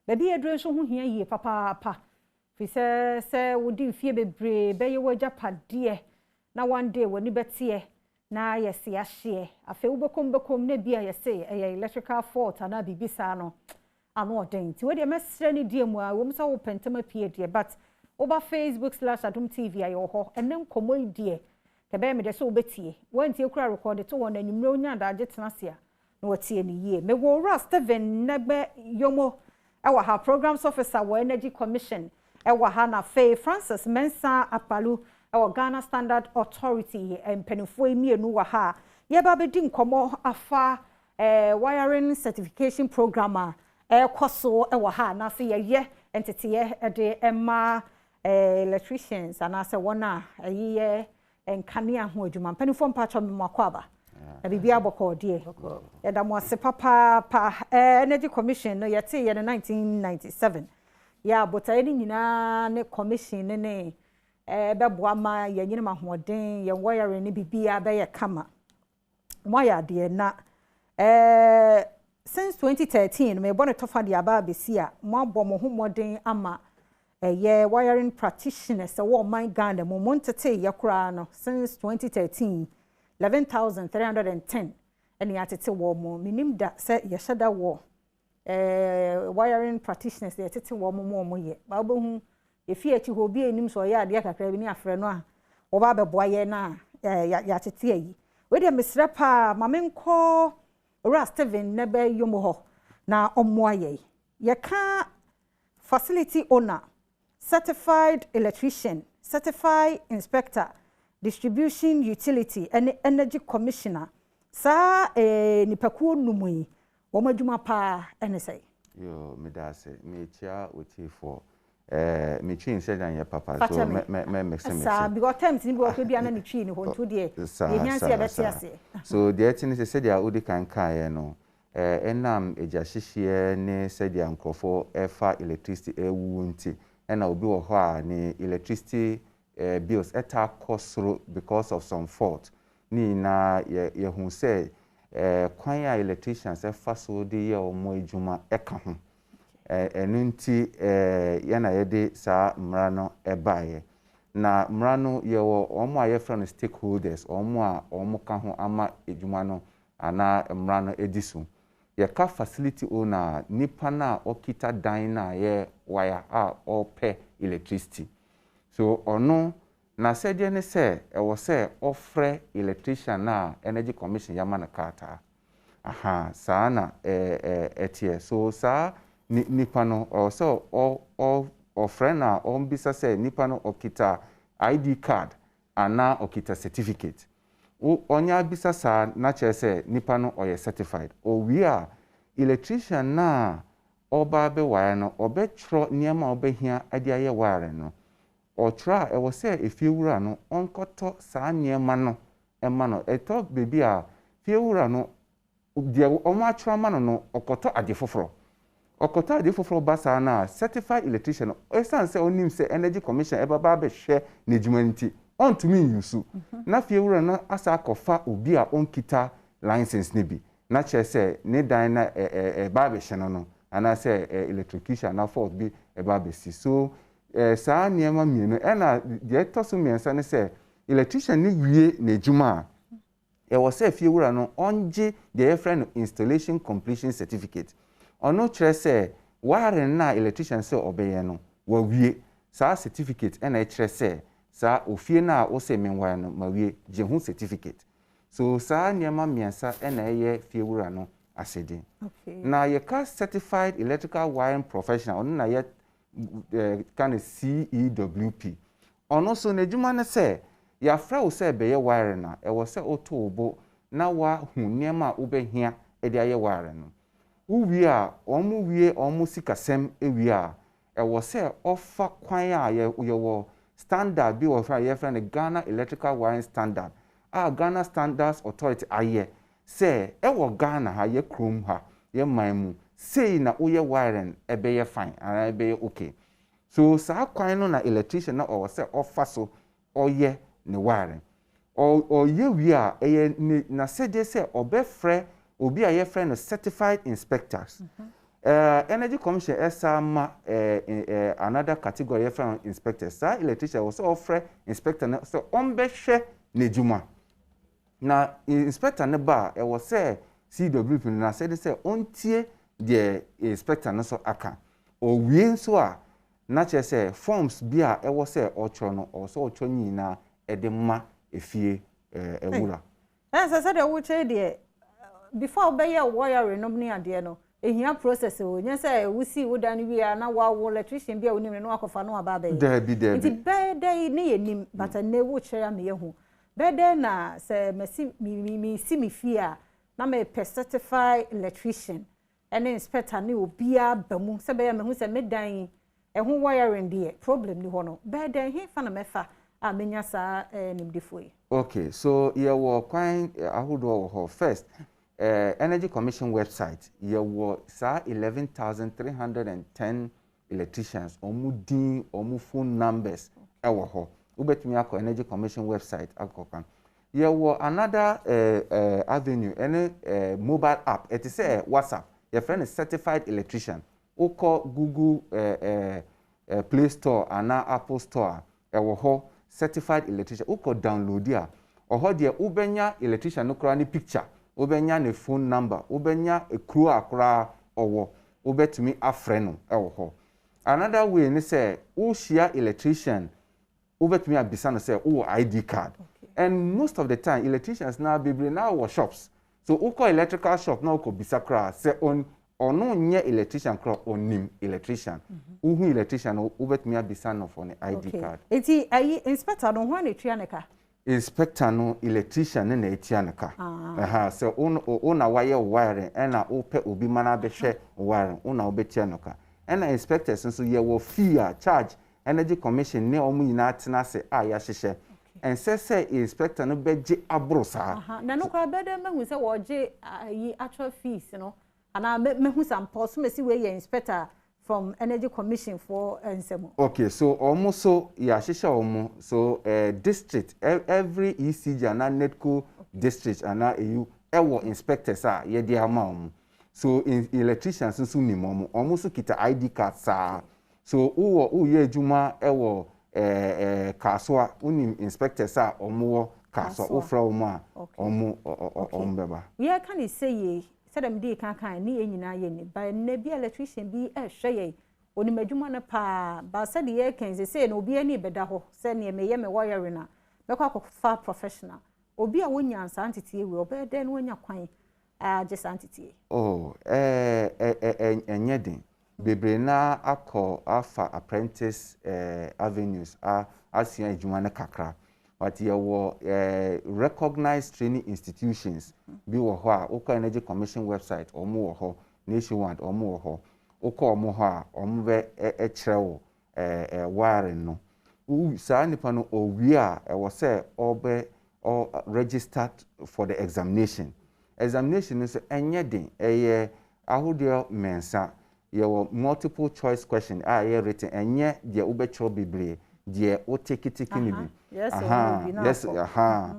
Baabi a yɛduru nso ho hia yie papaapa. Firi sɛ sɛ wodi mfeɛ bebree bɛyɛ w'agyapadeɛ na one day w'ani bɛteɛ na yɛse ahyeɛ. Afei wobɛkɔm bɛkɔm na bi a yɛse ɛyɛ electrical fault anaa biribi saa no, ano ɔden. Nti wodeɛ mɛsrɛ ne die mu a wɔm sɛ wopɛ ntɛm apue deɛ, but woba Facebook/Adom TV a, yɛwɔ hɔ. Ɛnɛ nkɔmmɔ yi deɛ, kɛbɛyɛ mede sɛ wobɛtie. Woantie kora, record to hɔ na anwummerɛ wonya adagye tena ase a na watie ne yie. Mewɔ Owura Stephen Negbe Yomo ɛwɔ ha, programs officer wɔ Energy Commission ɛwɔ ha, na afei Francis Mensa Apalu ɛwɔ Ghana Standard Authority. Mpanimfoɔ yi mmienu wɔ ha. Yɛba bɛdi nkɔmmɔ afa wiring certification program a ɛrekɔ so ɛwɔ ha, anaasɛ yɛyɛ nteteeɛ ɛde ɛma electricians anaasɛ wɔn a ɛyɛ nkanea ho adwuma. Mpanimfoɔ, mpatwɔ me mu akɔ aba na biribi abɔkɔɔ deɛ, yɛda mo ase papaapa. Energy Commission no, yɛtee yɛ no 1997. Yɛ abotaeɛ no nyinaa ne commission ne bɛboa ma yɛnyinam ahoɔden, yɛn wiring ne biribiara bɛyɛ kama. Mo ayɛ adeɛ na since 2013 mebɔ ne tɔfa de aba abɛsi a, moabɔ mo ho mmɔden ama ɛyɛ wiring practitioners ɛwɔ ɔman Ghana mu. Mo ntete yɛ koraa no, since 2013, 11,310 ɛne atete wɔ mo. Menim da sɛ yɛhyɛ da wɔ wiring practitioners yɛtete wɔ mo mo ɔmo yɛ ba, wobɛhu efi akyi hɔ obi anim sɛ ɔyɛ adeɛ kakra bi ne afrɛ no a wɔba abɛboa yɛn na yɛatete ayi. Wei deɛ, mesrɛ paa, ma menkɔ Owura Steven Nɛbɛ Yom hɔ na ɔmmoa yɛn. Yɛka facility owner, certified electrician, certified inspector, distribution utility ɛne energy commissioner, saa nipakuo num yi, wɔn adwuma paa ɛne sɛ? Yo, meda ase. Mekyia otiefoɔ. Metwi nsɛ dan yɛ papa so mɛ mɛ mix mix. Saa, because terms ni bi wɔ hɔ bi ana ne twi ni hɔ, nto deɛ yɛhia sɛ yɛbɛte aseɛ. So deɛ ɛte ne sɛ, sɛdeɛ wodi kan kaeɛ no, ɛnam agya hyehyeɛ ne sɛdeɛ nkurɔfoɔ ɛfa electricity ɛwuwu nti, ɛna obi wɔ hɔ a ne electricity bills ɛta kɔ soro because of some fault ne nyinaa. Yɛ yɛhu sɛ kwan a electricians ɛfa so de yɛ wɔn adwuma ɛka ho. Ɛno nti yɛna yɛde saa mmara no ɛbaeɛ. Na mmara no, yɛwɔ wɔn a yɛfrɛ no stakeholders, wɔn a wɔn ka ho ama adwuma no anaa mmara no edi so. Yɛka facility owner, nipa no a ɔkita dan no a yɛ wire a ɔrepɛ electricity so, ɔno n'asɛdeɛ ne sɛ ɛwɔ sɛ ɔfrɛ electrician a Energy Commission yama no krataa. Aha, saa na ɛɛ ɛɛ ɛteɛ. So saa ni nipa no, ɔwɔ sɛ ɔ ɔ ɔfrɛ no a ɔmbisa sɛ nipa no ɔkita ID card anaa ɔkita certificate. Wo ɔnyɛ abisa saa na kyerɛ sɛ nipa no ɔyɛ certified. Owie a, electrician na ɔba abɛwire no, ɔbɛtwerɛ nneɛma a ɔbɛhia de ayɛ wire no. Ɔtwerɛ a, ɛwɔ sɛ efiewura no ɔnkɔtɔ saa nneɛma no ɛma no. Ɛtɔ beebi a fiewura no deɛ wɔn atwerɛ ama no, ɔkɔtɔ ade foforɔ. Ɔkɔtɔ ade foforɔ ba saa na certified electrician no, ɛsiane sɛ ɔnim sɛ Energy Commission ɛbɛba abɛhwɛ n'adwuma nti, ɔntumi nyusu na fiewura no asa akɔfa obi a ɔnkita license no bi, na kyerɛ sɛ ne dan na ɛ ɛ ɛba abɛhyɛ no anaasɛ electrocution anaa fault bi ɛba abɛsi so. Saa nneɛma mmienu. Ɛna deɛ ɛtɔ so mmiɛnsa ne sɛ electrician no wie n'adwuma a, ɛwɔ sɛ fiewura no ɔngye deɛ yɛfrɛ no installation completion certificate. Ɔno kyerɛ sɛ wiring no a electrician sɛ ɔbɛyɛ no wawie. Saa certificate ɛna ɛkyerɛ sɛ saa ofie no a wosɛ menwire no ma wie, gye ho certificate. So saa nneɛma mmiɛnsa ɛna ɛyɛ fiewura no asɛde. Na yɛka certified electrical wiring professional, ɔno na yɛ ka no CEWP. Ɔno nso n'adwuma ne sɛ yɛafrɛ wo sɛ ɛbɛyɛ wiring a, ɛwɔ sɛ woto wo bo na wahu nneɛma a wobɛhia de ayɛ wiring no. Wowie a, wɔn wie wɔn sikasɛm wie a, ɛwɔ sɛ ɔfa kwan a yɛwɔ standard bi wɔ hɔ a yɛfrɛ no Ghana Electrical Wiring Standard a Ghana Standards Authority ayɛ sɛ ɛwɔ Ghana ha, yɛ kurom ha, yɛ man mu sei na woyɛ wiring ɛbɛyɛ fine anaa ɛbɛyɛ okay. So saa kwan no na electrician na ɔwɔ sɛ ɔfa so ɔyɛ ne wiring. Ɔyɛ wie a, ɛyɛ ne n'asɛdeɛ sɛ ɔbɛfrɛ obi a yɛfrɛ no certified inspectors. Energy Commission ɛsa ma another category yɛfrɛ no inspector. Saa electrician wɔ sɛ ɔfrɛ inspector no sɛ ɔmbɛhwɛ n'adwuma, na inspector no ba a, ɛwɔ sɛ CWP no na sɛde sɛ ɔntie deɛ inspector no so aka. Owie nso a, na kyerɛ sɛ forms bi a ɛwɔ sɛ ɔtwerɛ no, ɔwɔ sɛ ɔtwerɛ nyinaa ɛde ma efie ɛwura. Ɛsɛ sɛ deɛ wokyerɛ deɛ, before wobɛyɛ wiring nom ne adeɛ no, ehia process o. Nyɛ sɛ wosi wo dan wie a na wawo electrician bi a wonim no na wakɔfa no aba abɛyɛ. Daabi, daabi. Nti bɛyɛ dɛ ne yɛ nim, but ɛnɛ wokyerɛ ama yɛhu bɛyɛ dɛ na sɛ masi mi mi si mi fie a, na mepɛ certified electrician ɛne inspector ne obiara ba mu sɛ bɛyɛ mehu sɛ me dan ɛho wiring deɛ, problem ni hɔ no, bɛyɛ dɛ he fa na mɛfa a menya saa nimdefoɔ yi? Okay, so yɛwɔ kwan ahodoɔ wɔ hɔ. First, Energy Commission website, yɛwɔ saa 11,310 electricians, wɔn din, wɔn phone numbers ɛwɔ hɔ. Wobɛtumi akɔ Energy Commission website akɔka. Yɛwɔ another avenue, ɛne mobile app, ɛte sɛ WhatsApp, yɛfrɛ no Certified Electrician. Wokɔ Google Play Store anaa Apple Store a, ɛwɔ hɔ, Certified Electrician. Wokɔ download a, ɔhɔ deɛ wobɛnya electrician no koraa ne picture, wobɛnya ne phone number, wobɛnya ekuro a koraa ɔwɔ, wobɛtumi afrɛ no ɛwɔ hɔ. Another way ne sɛ wohyia electrician, wobɛtumi abisa no sɛ wowɔ ID card. And most of the time, electricians na bebree na wɔ shops, so wokɔ electrical shop na wokɔ bisa koraa sɛ on ɔno nyɛ electrician koraa, ɔnim electrician. Wohu electrician no, wobɛtumi abisa no for ne ID card. Eti ayi, inspector no ho na etua ne ka? Inspector no, electrician ne na etua ne ka. Ɛha sɛ wo na wayɛ wiring ɛna wopɛ obi ma na abɛhwɛ wiring, wo na wobɛtua no ka. Ɛna inspectors nso, yɛwɔ fee a charge. Energy Commission ne wɔn nyinaa tena ase a yɛahyehyɛ, ɛnsɛ sɛ inspector no bɛgye aboro saa. Na no koraa, bɛɛ dɛ mehu sɛ wɔgye ayi actual fees no, anaa mehu sɛ mpɔ so mesi wei yɛ inspector from Energy Commission for nsɛm? Okay, so wɔn so yɛahyehyɛ wɔn so district, every ECG anaa NEDCo district anaa eyu ɛwɔ inspectors a yɛde ama wɔn. So electricians nso nim wɔn, wɔn nso kita ID card saa. So wowɔ woyɛ adwuma ɛwɔ ɛɛ ɛɛ Kasoa, wonim inspectors a wɔn wɔ Kasoa, wofrɛ wɔn a, wɔn bɛba. Yɛka ne sɛ yie, sɛdeɛ mede kan kan ne yɛn nyinaa yɛ ni ba, nnɛ bi electrician bi ɛrehwɛ yɛn, onim adwuma no paa ba, sɛdeɛ yɛka sɛ no, obi ani bɛda hɔ sɛ nea meyɛ me wiring a, mɛkɔ akɔfa professional. Obi a wonya saa nteteɛ wei, ɔbɛyɛ dɛn na wanya kwan agye saa nteteɛ? Oh, ɛɛ ɛɛ ɛnyɛ den bebree na akɔ afa apprentice avenues a asua adwuma no kakra, but yɛwɔ recognized training institutions bi wɔ hɔ a wokɔ Energy Commission website, wɔn wɔ hɔ nationwide, wɔn wɔ hɔ. Wokɔ wɔn hɔ a, wɔn bɛ ɛkyerɛ wo ɛɛ ɛɛ wiring no. Saa nipa no owie a, ɛwɔ sɛ ɔbɛ ɔ register for the examination. Examination no nso ɛnyɛ den, ɛyɛ ahodoɔ mmiɛnsa. Yɛwɔ multiple choice question a ɛyɛ written, ɛnyɛ deɛ wobɛtwerɛ bebree, deɛ woteketeke no bi. Yes, aha.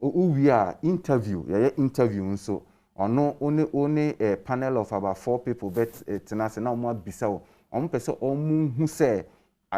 Wowie a, interview, yɛyɛ interview nso. Ɔno wo ne panel of about four people bɛ tena ase na wɔn abisa wo. Wɔn pɛ sɛ wɔn hu sɛ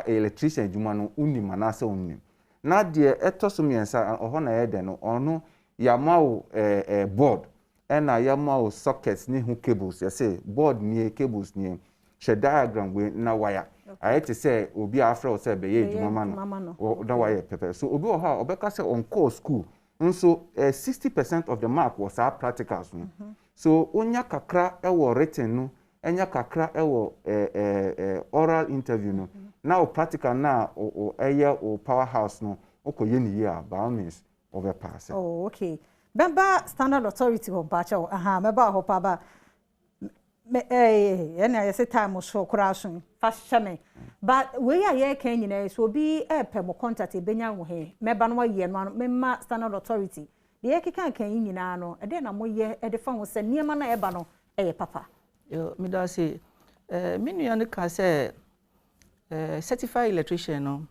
electrician adwuma no wonim anaasɛ wonnim. Na deɛ ɛtɔ so mmiɛnsa, ɔhɔ na ɛyɛ dɛ no, ɔno yɛama wo ɛɛ ɛɛ board, ɛna yɛama wo sockets ne ho cables. Yɛsɛ board nie, cables nie, hyɛ diagram wei na wire. Ayɛ te sɛ obi a afrɛ wo sɛ bɛyɛ adwuma ma no na wayɛ pɛpɛ. So obi wɔ hɔ a ɔbɛka sɛ ɔnkɔɔ school nso, 60% of the mark wɔ saa practicals no. So wonya kakra ɛwɔ written no, ɛnya kakra ɛwɔ ɛɛ ɛɛ oral interview no, na o practical na o ɛyɛ o power house no, wokɔ yɛ ne yie a, by all means ɔbɛ pass. Oh, okay. Bɛba Standard Authority hɔ mpaakyɛw, aha mɛba hɔ pa ba me ɛna yɛsɛ time so koraa so fa hyɛ me. But wei a yɛreka nyinaa so, obi ɛɛpɛ mo contact, ebenya wo he? Mɛba no wayɛ no ano mɛma Standard Authority. Deɛ yɛkeka kan yi nyinaa no, ɛdeɛ na moyɛ ɛde fa ho sɛ nneɛma no a ɛba no ɛyɛ papa? Yo, meda ase. Me nua no ka sɛ certified electrician no,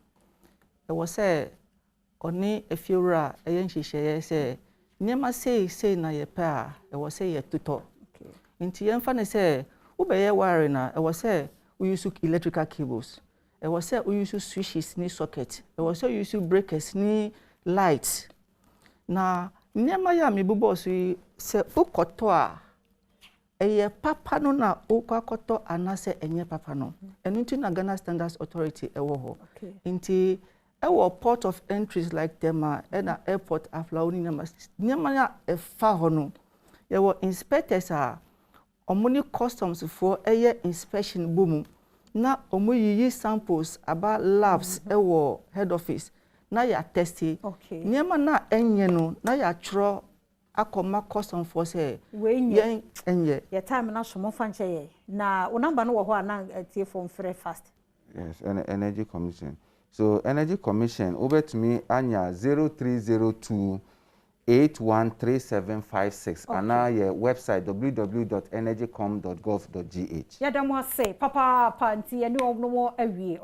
ɛwɔ sɛ ɔne efiewura ɛyɛ nhyehyɛeɛ sɛ nneɛma sei sei na yɛpɛ a ɛwɔ sɛ yɛtotɔ. Nti yɛmfa no sɛ Wobɛyɛ wiring a, ɛwɔ sɛ wo use electrical cables, ɛwɔ sɛ wo use switches ne socket, ɛwɔ sɛ wo use breakers ne light. Na nneɛma yi a mebobɔɔ so yi, sɛ wokɔtɔ a, ɛyɛ papa no na wokɔ akɔtɔ anaasɛ ɛnyɛ papa no? Ɛno nti na Ghana Standards Authority ɛwɔ hɔ. Nti ɛwɔ port of entries like Tema ɛna airport, Aflao ne nneɛma a ɛfa hɔ no, yɛwɔ inspectors a wɔn ne customs foɔ ɛyɛ inspection bɔ mu na wɔn yiyi samples aba labs ɛwɔ head office na yɛ test nneɛma na ɛnyɛ no na yɛatwerɛ akɔma customs foɔ sɛ yɛn ɛnyɛ. Yɛ time na so, momfa nkyɛ yɛ na wo number no wɔ hɔ a na atiefoɔ mfrɛ fast. Yes, Energy Commission. So Energy Commission, wobɛtumi anya 0302 813756 anaa yɛ website www.energycom.gov.gh. Yɛda mo ase papaapa. Nti yɛne ɔmo awie.